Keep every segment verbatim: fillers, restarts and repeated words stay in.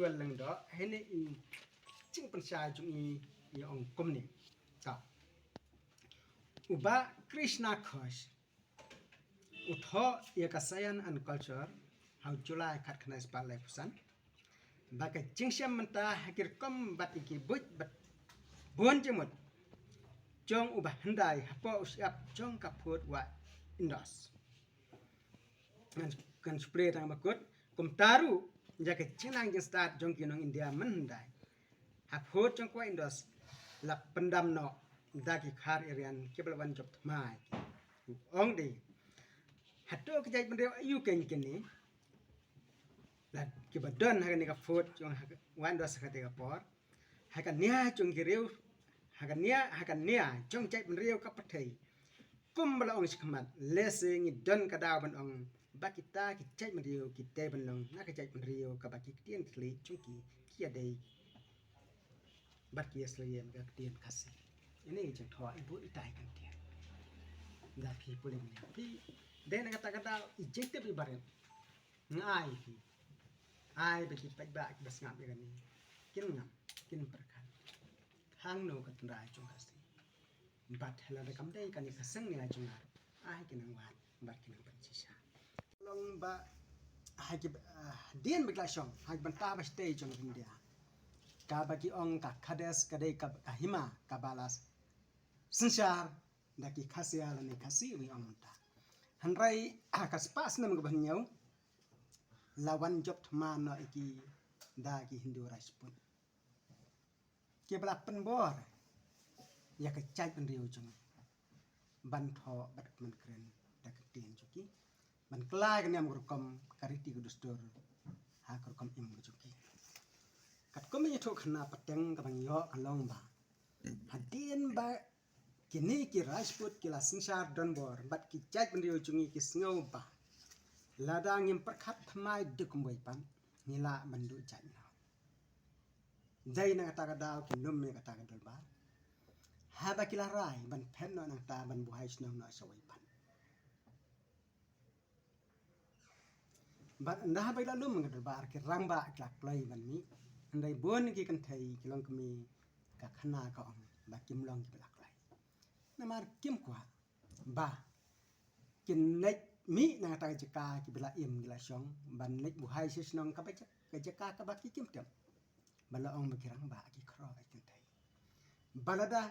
Lyngdoh, hynne i jingpynshai jong i, i ong kumne. Ka u Bah Krishna Ghosh u thoh ïa ka Science and Culture ha u July khatkhyndai spah laiphew san. Ba ka jingshem mynta ha ki rukom bad ïa ki buit bad bun jingmut jong u Bah Hyndai hapoh u shyiap jong ka Phud Wah Indus. Ngan, ngan shu plie tang ba kut. Kumta ruh ïa ka jingnang jingstad jong ki nong India mynhyndai ha Phud jong ka Wah Indus la pyndam noh da ki khar ïarian kiba la wan jop thymmai. Ong de hato ki jaitbynriew aïu keiñ kine la kiba don ha kane ka Phud jong ka Wah Indus ha kata ka por, ha ka nia jong ki riew, ha ka nia, ha ka nia jong jaitbynriew ka pyrthei. Kumba la ong shakhmat, lehse ngi don ka daw ban ong ba kita ki jaitbynriew ki dei ban long na ka jaitbynriew kaba ki ktien thylliej jong ki ki ïadei bad ki ïaslem ka ktien Khasi. Ine i jingthoh i buh itai ka ktien. Da phi pule mynne phi dei na kata ka daw i jingtip i barit. Nga ai phi, ai ba ki paidbah kiba sngap ïa kane kin ngam, kin pyrkhat hangno ka tynrai jong Khasi. Bad lada kam dei kane ka seng nia jong nga, ai ki nang wad bad ki nang pynshisha. Long ba ha ki, ah, hadien ba ki la shong ha ki bynta ba shatei jong India, kaba ki ong ka Khades ka dei ka, ka hima kaba la synshar da ki Khasia lane Khasi, wi ong mynta. Hynrei ha ka spah snem kaba hynñiew la wan jop thymmai noh ïa ki da ki Hindu Rajput kiba la pynbor ïa ka jaitbynriew jong ngi ban thoh bad ban kren da ka ktien jong ki, ban kylla ïa ka niam ka rukom, ka riti ka dustur ha ka rukom im ka jong ki. Katkum ïathuh khana pateng kaba ngi ïoh ka long ba hadien ba kine ki Rajput ki la synshar donbor bad ki jaitbynriew jong ngi ki sngew ba lada ngim pyrkhat thymmai duk kumwei pat ngi lah ban duh jait noh. Dei na kata ka daw ki lum ïa kata ka dorbar haba ki la rai ban phet noh nangta ban buhai shnong noh shawei pat. Bad ynda haba ki la lum ka dorbar ki rangbah ki la kloi ban mih. Hynrei bun ki kynthei ki longkmie ka khana ka ong ba kim long kiba la kloi. Namar kim kwah ba kin leit mih na kata ka jaka kiba la im ki la shong ban leit buhai sha shnong kaba jaka, ka jaka kaba ki kim tip. Ba la ong ba ki rangbah ki khroh ki kynthei ba lada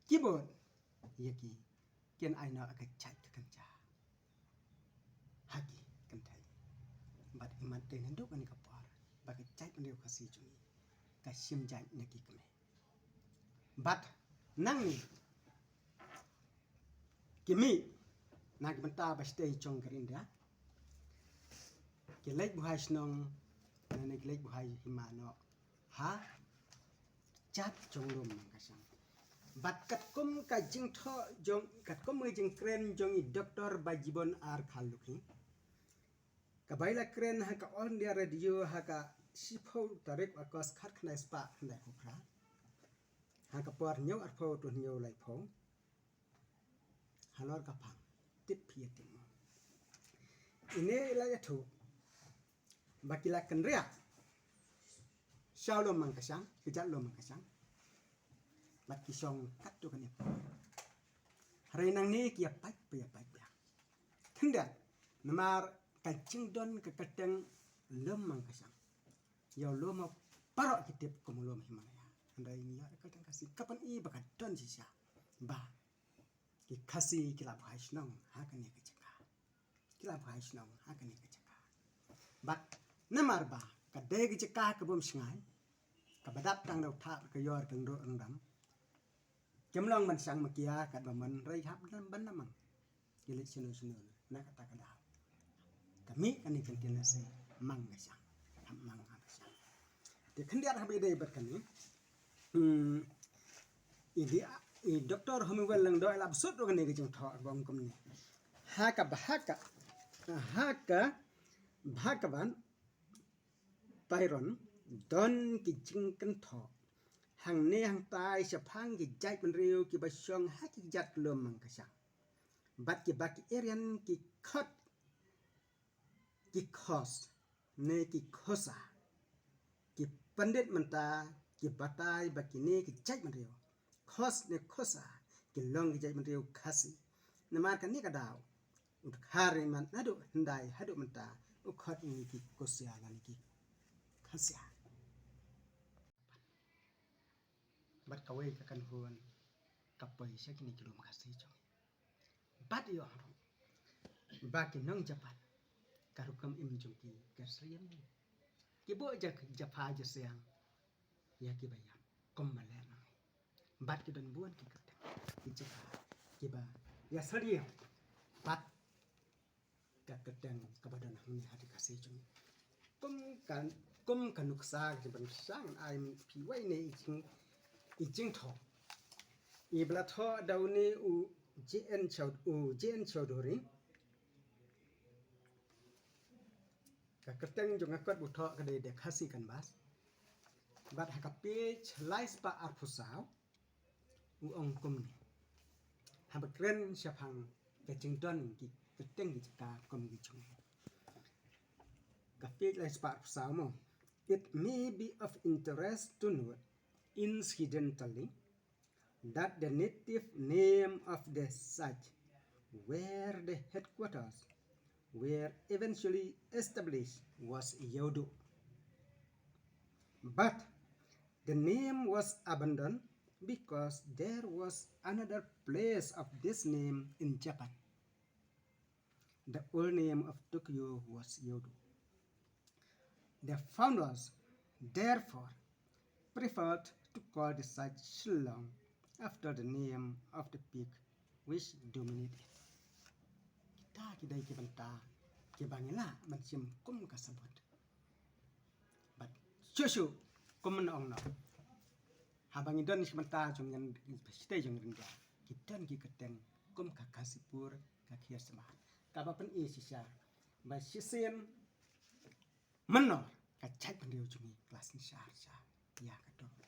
ki bud ïa ki kin ai noh ka jait ka kynja ha ki kynthei. Bad imat dei naduh kane ka por ba ka jaitbynriew Khasi jong ngi ka shim jait na ki kmie. Bad nangne ki mih na ki bynta ba shatei jong ka ri India, ki leit buhai shnong lane ki leit buhai hima noh ha jaka jong Lum Mangkashang. Bad katkum ka jingthoh jong, katkum ka jingkren jong i Doktor Bajibon R Kharlukhi kaba i la kren ha ka All India Radio ha ka shiphew tarik August khatkhyndai spah khyndaiphew phra, ha ka por hynñiew arphew to hynñiew laiphew. Halor ka phang, tip phi ïa tip mo. Ine i la ïathuh ba ki la kynriah sha Lum Mangkashang, ki jait Lum Mangkashang. Bad ki shong katto katne por. Hynrei nangne ki ïa pait, ïa pait biang. Khyndiat, namar ka jingdon ka kyrteng Lum Mangkashang, ïa u lum baroh ki tip kum u lum Himalaya. Hynrei ngi ïoh ka kyrteng Khasi ka pyni ba ka don shisha ba ki Khasi ki la buhai shnong ha kane ka jaka. Ki la buhai shnong ha kane ka jaka. Bad namar ba ka dei ka jaka ka bym shngaiñ, kaba dap tang da u thap ka ïor ka ngdruh ryndam. Kim long ban shang ma ki ïa katba mon, hynrei hap ban lam mang. Ki leit shano shano na kata ka daw. Ka mih kane ka ktien lehse Mangkashang. Hap mang ha Mangkashang. Te khyndiat haba ïadei bad kane, hmm, i di, i Doktor Homiwell Lyngdoh i la bsut ruh kane ka jingthoh ba ong kumne. Ha ka bha, ha ka, ha ka Bhagavat Tairon don ki jingkynthoh hangne hangtai shaphang ki jaitbynriew kiba shong ha ki kjat Lum Mangkashang. Bad kiba ki Aryan ki khot, ki khos ne ki khosa. ki pandit mynta ki batai ba kine ki jaitbynriew, Khos ne Khosa, ki long ki jaitbynriew Khasi. Namar kane ka daw u Dkhar man naduh hyndai haduh mynta u khot ïa ngi ki Khosia lane ki Khasia. Bad kawei ka kynhun ka poi sha kine ki lum Khasi jong ngi. Bad ïoh ruh ba ki nong Japan ka rukom im jong ki ka syriem, ki buh ja, japha jasiang ïa kiba ïap kum ma leh nangne. Bad ki don bun ki kyrteng ki jaka kiba ïa syriem. Bad ka kyrteng kaba don hangne ha ri Khasi jong ngi. Kum ka, kum ka nuksa ka ban shang ai phi wei ne i jing, i jingthoh. I ba la thoh da une u J N Chaud-, u J N Chaudhuri. Ka kyrteng jong ka kot ba u thoh ka dei The Khasi Canvas. Bad ha ka page lai spah arphew saw u ong kumne, haba kren shaphang ka jingdon ki kyrteng ki jaka kum ki jong ngi. Ka page lai spah arphew saw mo. It may be of interest to note, incidentally, that the native name of the site where the headquarters were eventually established was Ïewduh. But the name was abandoned because there was another place of this name in Japan. The old name of Tokyo was Ïewduh. The founders, therefore, preferred to call the site Shillong after the name of the peak which dominate it. Kita ki dei ki bynta kiba ngi lah ban shim kum ka sabut. Bad shuh shuh kum ban ong noh, haba ngi don shi bynta jong ngi, shatei jong ngi, ki don ki kyrteng kum ka Khasipur, ka Khirsniang. Kaba pyni shisha ba shisien mynno ka jaitbynriew jong ngi ka la synshar sha ïa ka dong